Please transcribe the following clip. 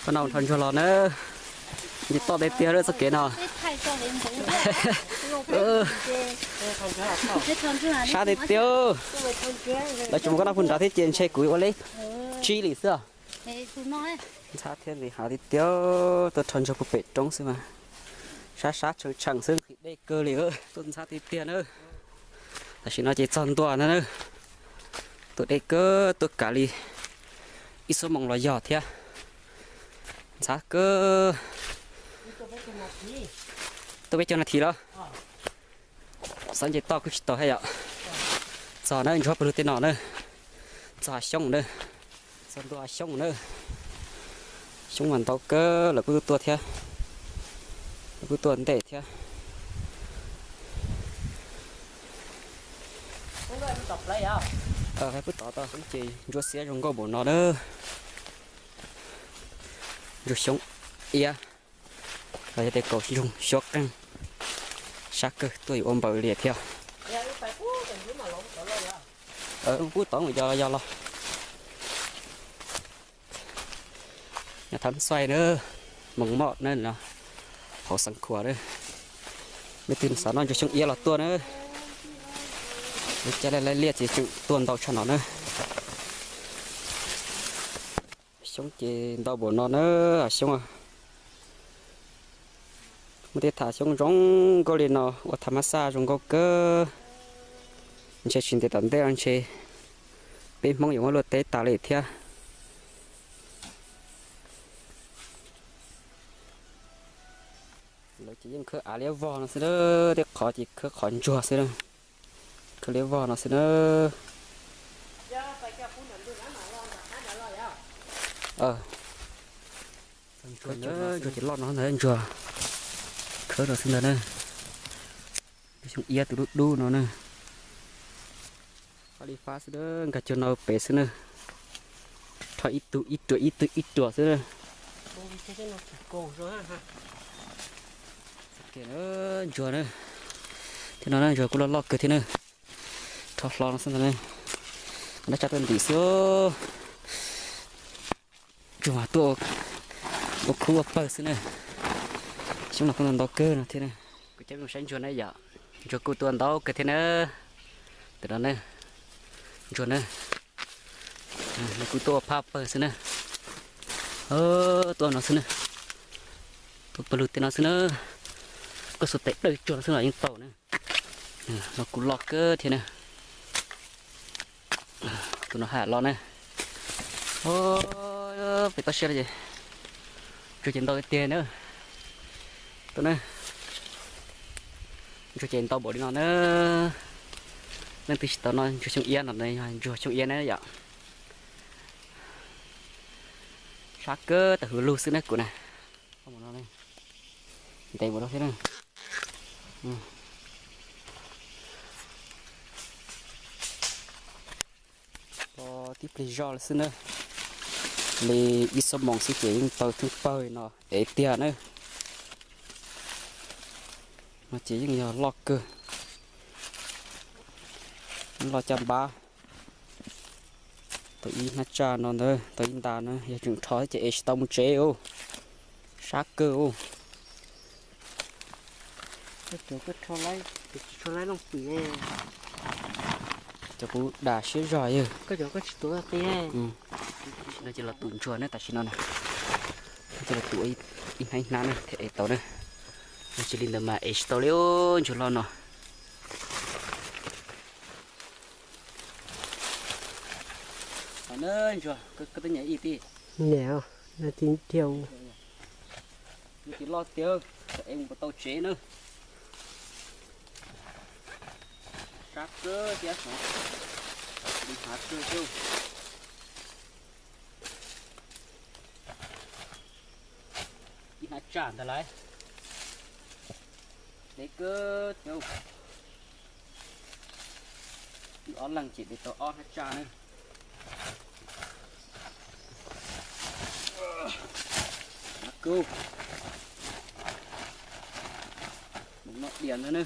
Thaum no rho ntsuag los na, nce toj tiag tiag lawm txoj kev no. Sab tiag tiag. Lawv tsis mus koj noj puag nrad thiab ces ntshe kuv ua leb tsib li xwb. Ntxhab thiab nqis hav tiag tiag, tuaj rho ntsuag puag pem roob xwb mas. Sab sab tshee tsheem xwb, nqhis dej kawg li, tuaj ntxhab tiag tiag na. Tam sim no ces txog ntua ntag na. Tuaj deb kawg, tuaj kav li ib xuab moos los yog thiab. Ntxhab kawg. Tuaj peb caug nas this los? Xav nce toj kuj tsis tau thiab yom. Txog na, ntsuag pawg lug tej no na. Txog hav xyoob na. Txog ntua hav xyoob na. Xyoob mas ntau kawg, lawv kuj tuaj tuaj thiab. Lawv kuj tuaj ntej thiab. Peb pub tod tau ces ntsuab xiab zoo nkauj npaum no na. Ntsuag xyoob iab los yog tias kaus ntsoog xyoob qeej, sab kawg, tuaj yuav ua npaws li thiab. Pub tod mus yog los yog los. Nyob thab xuaij na, moos moj na, hauv Xeev Khuam na. Leej twg xav noj ntsuag xyoob iab los tuaj na. Lub caij laij laij liaj ces tseem tuaj ntau tshaj no na. Xyoob ces ntau npaum no na, xyoob. Muaj tej tham xyoob zoo nkauj li no ua tham mab xaj zoo nkauj kawg. Ntshe tsis ntev tom ntej no ntshe peb Hmoob yuav muab luaj teb tas li thiab. Lawv ces yeej khawb av liab vog no xwb na, tej qhov ces khawb qhov ntsuag xwb na. Khawb liab vog no xwb na. Ntsuag ces loj no ntag, ntsuag khawb no xwb ntag na. Xyoob iab tus dub dub no na. Fab li fab xwb na, nkag cuag no pem xwb na. Rho ib tug ib ruam ib tug ib ruam xwb na. Ntsuag na, thiab no ntsuag kuj loj loj kawg thiab na. Rho hlo no xwb ntag na. Dab tsa tuaj ntim xwb. Ntsuag mas tuaj ua khub ua pawg xwb na. Xyoob no kuj ntau kawg no thiab na. Kuv coj peb mus saib ntsuag na yom. Ntsuag kuj tuaj ntau kawg thiab na. Tam no na, ntsuag na, nws kuj tuaj ua phab pawg xwb na. Tuaj no xwb na, tuaj pawg lug tej no xwb na. Koj xuas tes dawj tsuag no xwb los yeej tau na. No kuj loj kawg thiab na. Tus no haj los na. Pem toj siab no ces ntsuag ces ntau tiag na. Tuaj na, ntsuag ces ntau npaum li no na. Leej twg tsis tau noj ntsuag xyoob iab no yog ntsuag xyoob iab na yom. Sab kawg tawm hauv lug xwb na kuv na. Ntev npaum no thiab na. Tib pliag zoj li xwb na, li ib xuab moos xwb ces yeej tau thoob pawg no ev tiag na. No ces yeej yog loj kawg, loj caj npab. Tau ib hnab tsaj no ntag, tau ib nta na, yog tseem rho thiab ces ev tsis tau mus tsev os. Sab kawg os. Cov kuv dam siab zog yawg. No ces los tus ntsuag na tam sim no na. Ces los tus ib hnab ib hnab na thiaj ev tau na. Yog tsis li ntawd mas ev tsis tau li os, ntsuag loj no. Ntsuag, koj twb nyiam ib tij. Nyiam, no tij thiab. Nws ces loj tiag, ev mus puas tau tsev na. Sab kawg thiab, li hnav kawg thiab. Ib hnab tsaj ntag lauj. Deb kawg thiab. Wb ob leeg ces de tau ob hnab tsaj na. Mus noj diav ntag na.